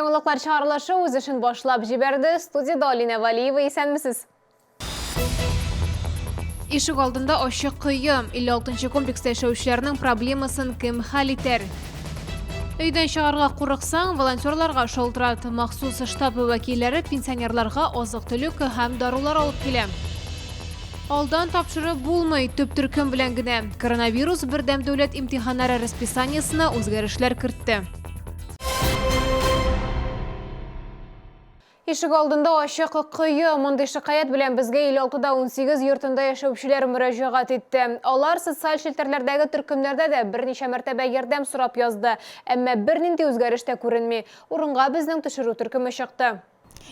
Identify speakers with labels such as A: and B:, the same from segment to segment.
A: Яңалыклар чыгарылышы үз эшен башлап җибәрде. Студиядә Алинә Валиева, исәнмесез. Ишек алдында ачык кое. 56 нчы комплекста яшәүчеләрнең проблемасын кем хәл итәр? Өйдән чыгарга курыксаң, волонтерларга шалтырат. Махсус штаб вәкилләре пенсионерларга азык-төлек һәм дарулар алып килә. Алдан тапшырып булмый, төп төркем белән генә. Коронавирус бердәм дәүләт имтиханнары расписаниесенә үзгәрешләр кертте. Ишек алдында ачык кое. Мондый шикаять белән безгә 56 да 18 йортында яшәүчеләр мөрәҗәгать итте. Алар социаль челтәрләрдәге төркемнәрдә дә берничә мәртәбә ярдәм сорап язды. Әмма бернинди үзгәреш тә күренми. Урынга безнең төшерү төркеме чыкты.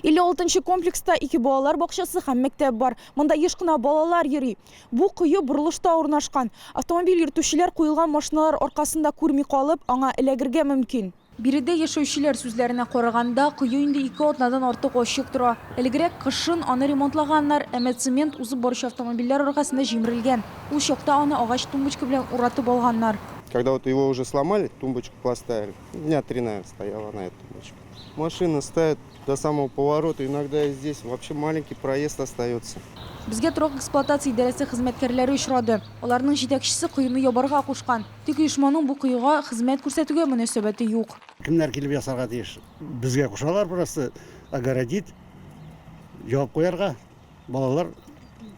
B: 56 нчы комплекста ике балалар бакчасы һәм мәктәп бар. Монда еш кына балалар йөри. Бу кое борылышта урнашкан. Автомобиль йөртүчеләр куелган машиналар аркасында күрми калып, аңа эләгергә мөмкин. Биредә яшәүчеләр сүзләренә караганда, кое инде ике атнадан артык ачык тора. Элегрәк кышын аны ремонтлаганнар, әмма цемент узып баручы автомобильләр аркасында җимерелгән. Ул чакта аны агач тумбочка белән уратып алганнар.
C: Когда вот его уже сломали, тумбочку поставили, дня три, наверное, стояла она, эта тумбочка. Машина ставят до самого поворота, иногда и здесь вообще маленький проезд остается.
B: Безгә торак эксплуатация идарәсе хезмәткәрләре очрады. Аларның җитәкчесе коены ябарга кушкан. Тик оешманың бу коега хезмәт күрсәтүгә мөнәсәбәте юк.
D: Кемнәр килеп ясарга тиеш? Безгә кушалар просто огородить, ябып куярга. Балалар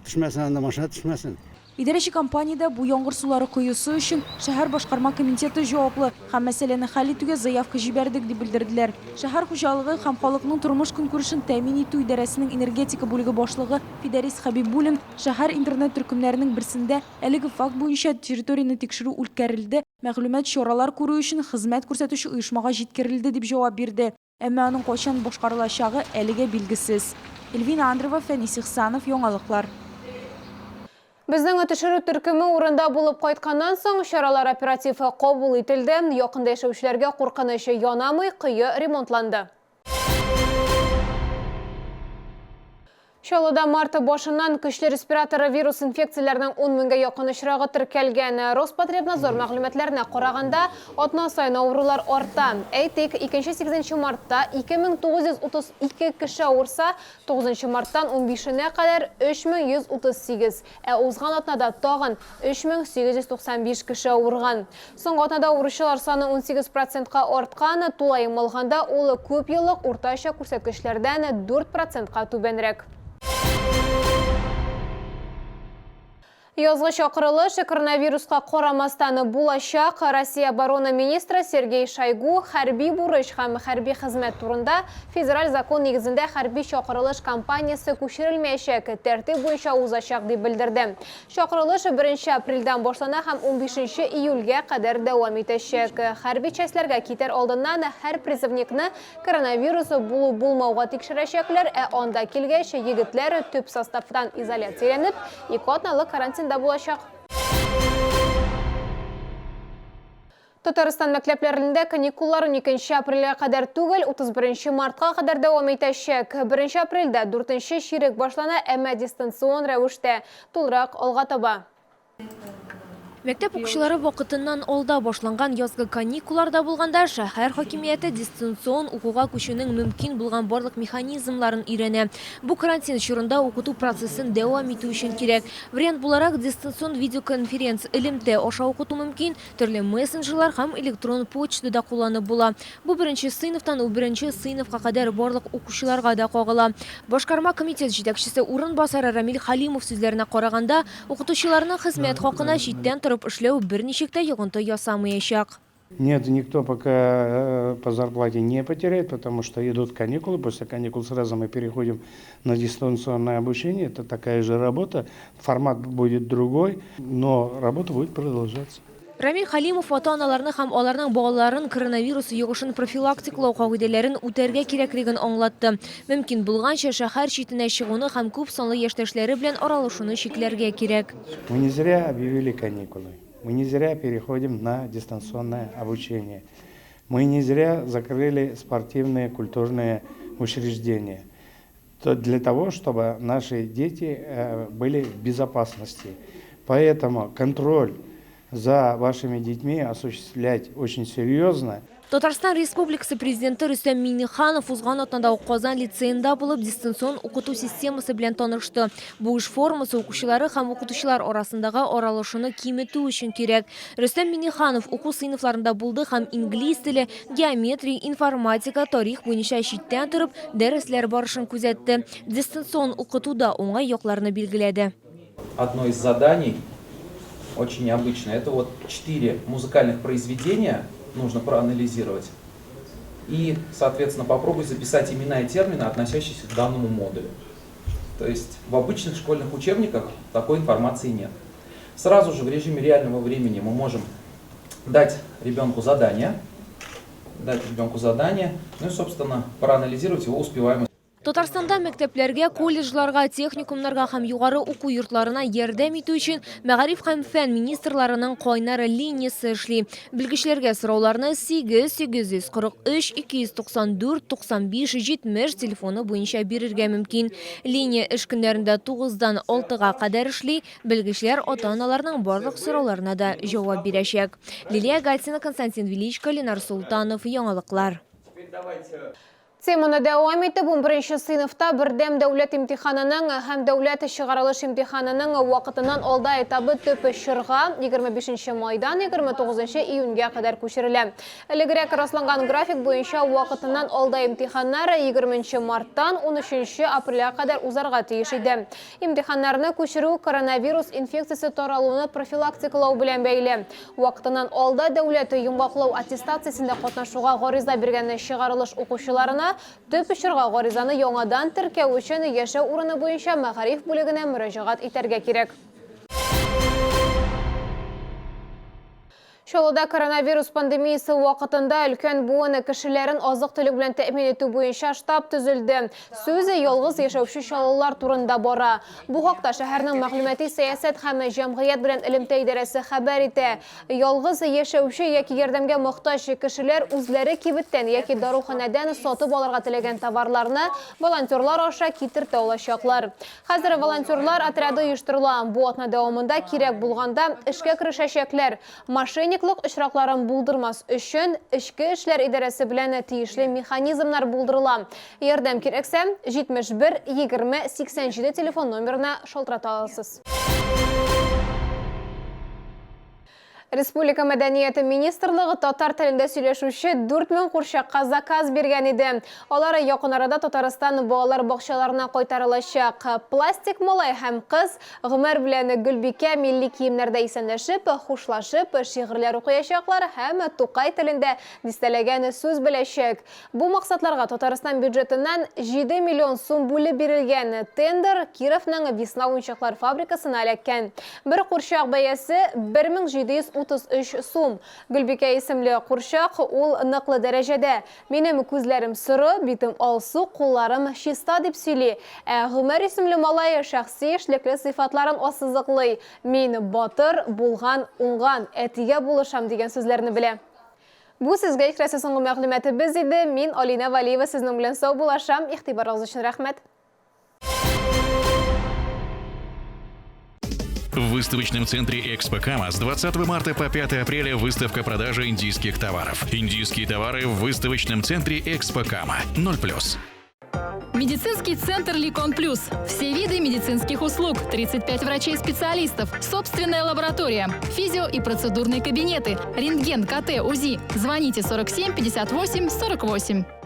D: төшмәсен анда, машина төшмәсен.
B: Идарәче компаниядә бу яңгыр сулары коесы өчен шәһәр башкарма комитеты җаваплы һәм мәсьәләне хәл итүгә заявка җибәрдек, дип белдерделәр. Шәһәр хуҗалыгы һәм халыкның тормыш-көнкүрешен тәэмин итү идарәсенең энергетика бүлеге башлыгы Фидәрис Хәбибуллин шәһәр интернет-төркемнәренең берсендә әлеге факт буенча территорияне тикшерү үткәрелде, мәгълүмат чаралар күрү өчен хезмәт күрсәтүче оешмага җиткерелде, дип җавап бирде. Әмма аның кайчан башкарылачагы әлегә билгесез. Эльвина Андрева, Фәнис Ихсанов, Яңалыклар.
A: Безнең төшерү төркеме урында булып кайтканнан соң, чаралар оператив кабул ителде, якында яшәүчеләргә куркыныч янамый, кое ремонтланды. Чаллыда март башыннан көчле респиратор вирус инфекцияләренең 10 меңгә якын очрагы теркәлгән. Роспотребнадзор мәгълүматларына караганда, атна саен авырулар арта. Әйтик, 2-8 мартта 2932 кеше авырса, 9 марттан 15-нә кадәр 3138, Ә узган атнада тагын 3895 кеше авырган. Соңгы атнада авыручылар саны 18 процентка арткан, тулаем алганда, ул күпьеллык уртача күрсәткечләрдән 4 процентка түбәнрәк. Язгы чакырылыш, коронавируска карамастан, булачак. Россия оборона министры Сергей Шойгу хәрби бурыч һәм хәрби хезмәт турында Федераль закон нигезендә хәрби чакырылыш кампаниясе күчерелмәячәк, тәртип буенча узачак, дип белдерде. Чакырылыш беренче апрельдән башлана һәм унбишенче июльгә кадәр дәвам итәчәк. Хәрби частьләргә китәр алдыннан һәр призывникны коронавирус булу-булмауга тикшерәчәкләр, ә анда килгәч, егетләр төп составтан изоляцияләнеп, ике атналык карантинда булачак. Татарстан мәктәпләрендә каникуллар уникенче апрельгә кадәр түгел, 31 мартка кадәр дәвам итәчәк. Беренче апрельдә дүртенче чирек башлана, әмма дистанцион рәвештә. Тулырак алга таба.
E: Мәктәп укучылары вакытыннан алда башланган язгы каникулларда булганда, шәһәр хакимияте дистанцион укуга күчүнең мөмкин булган барлык механизмнарын өйрәнә. Бу карантин чорында укыту процессын дәвам итү өчен кирәк. Вариант буларак, дистанцион видеоконференц элемтә аша укыту мөмкин, Төрле мессенджерлар һәм электрон почта да кулланып була. Бу беренче сыйныфтан унберенче сыйныфка кадәр барлык укучыларга да кагыла. Башкарма комитет җитәкчесе урынбасары Рамил Хәлимов сүзләренә караганда, укытучыларның хезмәт хакына читтән торып эшләү берничек тә йогынты ясамаячак.
F: Нет, никто пока по зарплате не потеряет, потому что идут каникулы, после каникул сразу мы переходим на дистанционное обучение, это такая же работа, формат будет другой, но работа будет продолжаться.
E: Рамил Хәлимов ата-аналарны һәм аларның балаларын коронавирус йогышын профилактикалау кагыйдәләрен үтәргә кирәклеген аңлатты. Мөмкин булганча, шәһәр читенә чыгуны һәм күп санлы яшьтәшләре белән аралашуны чикләргә кирәк.
F: Мы не зря объявили каникулы, мы не зря переходим на дистанционное обучение, мы не зря закрыли спортивные, культурные учреждения. Для того, чтобы наши дети были в безопасности. Поэтому контроль за вашими детьми осуществлять очень серьезно.
E: Татарстан Республикасы Президенты Рөстәм Миңнеханов узган атнада ук Казан лицеенда булып, дистанцион укыту системасы белән танышты. Бу эш формасы укучылары һәм укытучылар арасындагы аралашуны киметү өчен кирәк. Рөстәм Миңнеханов уку сыйныфларында булды һәм инглиз теле, геометрия, информатика, тарих буенча читтән торып дәресләр барышын күзәтте. Дистанцион укытуда уңай якларны билгеләде.
G: Одно из заданий очень необычное. Это вот четыре музыкальных произведения нужно проанализировать. И, соответственно, попробуй записать имена и термины, относящиеся к данному модулю. То есть в обычных школьных учебниках такой информации нет. Сразу же в режиме реального времени мы можем дать ребенку задание, дать ребенку задание, ну и, собственно, проанализировать его успеваемость.
E: Татарстанда мәктәпләргә, колледжларга, техникумнарга һәм югары уку йортларына ярдәм итү өчен Мәгариф һәм фән министрларының кайнар линиясе эшли. Белгечләргә сорауларны 8 843 294 95 70 телефоны буенча бирергә мөмкин. Линия эш көннәрендә 9-дан 6-га кадәр эшли. Белгечләр ата-аналарның барлык сорауларына да җавап бирәчәк. Лилия Гатина, Константин Величко, Ленар Солтанов, Яңалыклар.
A: Теманы дәвам итеп, 11 сыйныфта бердәм дәүләт имтиханының һәм дәүләт чыгарылыш имтиханының вакытыннан алда этабы төп чорга 25 майдан 29 июньгә кадәр күчерелә. Элегрәк расланган график буенча вакытыннан алда имтиханнар 20 марттан 13 апрельгә кадәр узарга тиеш иде. Имтиханнарны күчерү коронавирус инфекциясе таралуны профилактикалау белән бәйле. Вакытыннан алда дәүләт йомгаклау аттестациясендә катнашуга гариза биргән чыгарылыш укучыларына төп чорга гаризаны яңадан теркәү өчен яшәү урыны буенча мәгариф бүлегенә мөрәҗәгать итәргә кирәк. Чаллыда коронавирус пандемиясе вакытында өлкән буын кешеләрен азык-төлек белән тәэмин итү буенча штаб төзелде. Сүз ялгыз яшәүче чаллылар турында бара. Бу хакта шәһәрнең мәгълүмати сәясәт һәм җәмгыять белән элемтә идарәсе хәбәр итә. Ялгыз яшәүче яки ярдәмгә мохтаҗ кешеләр үзләре кибеттән яки даруханәдән сатып алырга теләгән товарларны волонтерлар аша китертә алачаклар. Хәзер волонтерлар отряды оештырыла. Бу атна дәвамында кирәк булганда эшкә керешәчәкләр. Мошенниклык очракларын булдырмас өчен Эчке эшләр идарәсе белән тиешле механизмнар булдырыла. Ярдәм кирәксә, 71 20 87 телефон номерына шалтырата аласыз. Республика мәдәнияте министрлыгы татар телендә сөйләшүче 4000 курчакка заказ биргән иде. Алар якын арада Татарстан балалар бакчаларына кайтарылачак. Пластик малай һәм кыз Гомәр белән Гөлбикә милли киемнәрдә исәнләшеп, хушлашып, шигырьләр укыячаклар һәм Тукай телендә дистәләгән сүз беләчәк. Бу максатларга Татарстан бюджетыннан 7 миллион сум бүлеп бирелгән. Тендер Кировның Весна уенчыклар фабрикасына эләккән. Бер курчак бәясе 1733 сум. Гөлбикә исемле курчак ул ныклы дәрәҗәдә. Минем күзләрем соры, битем алсу, кулларым чиста, дип сөйли. Ә Гомәр исемле малай шәхси эшлекле сыйфатларын ассызыклый. Мин батыр, булган, уңган, әтигә булышам, дигән сүзләрне белә. Бу сезгә ихрәсе соңгы мәгълүматыбыз иде. Мин Алинә Валиева сезнең белән саубуллашам. Игътибарыгыз өчен рәхмәт.
H: В выставочном центре «Экспо Кама» с 20 марта по 5 апреля выставка продажи индийских товаров. Индийские товары в выставочном центре «Экспо Кама». 0+.
I: Медицинский центр «Ликон Плюс». Все виды медицинских услуг, 35 врачей-специалистов, собственная лаборатория, физио- и процедурные кабинеты, рентген, КТ, УЗИ. Звоните 47 58 48.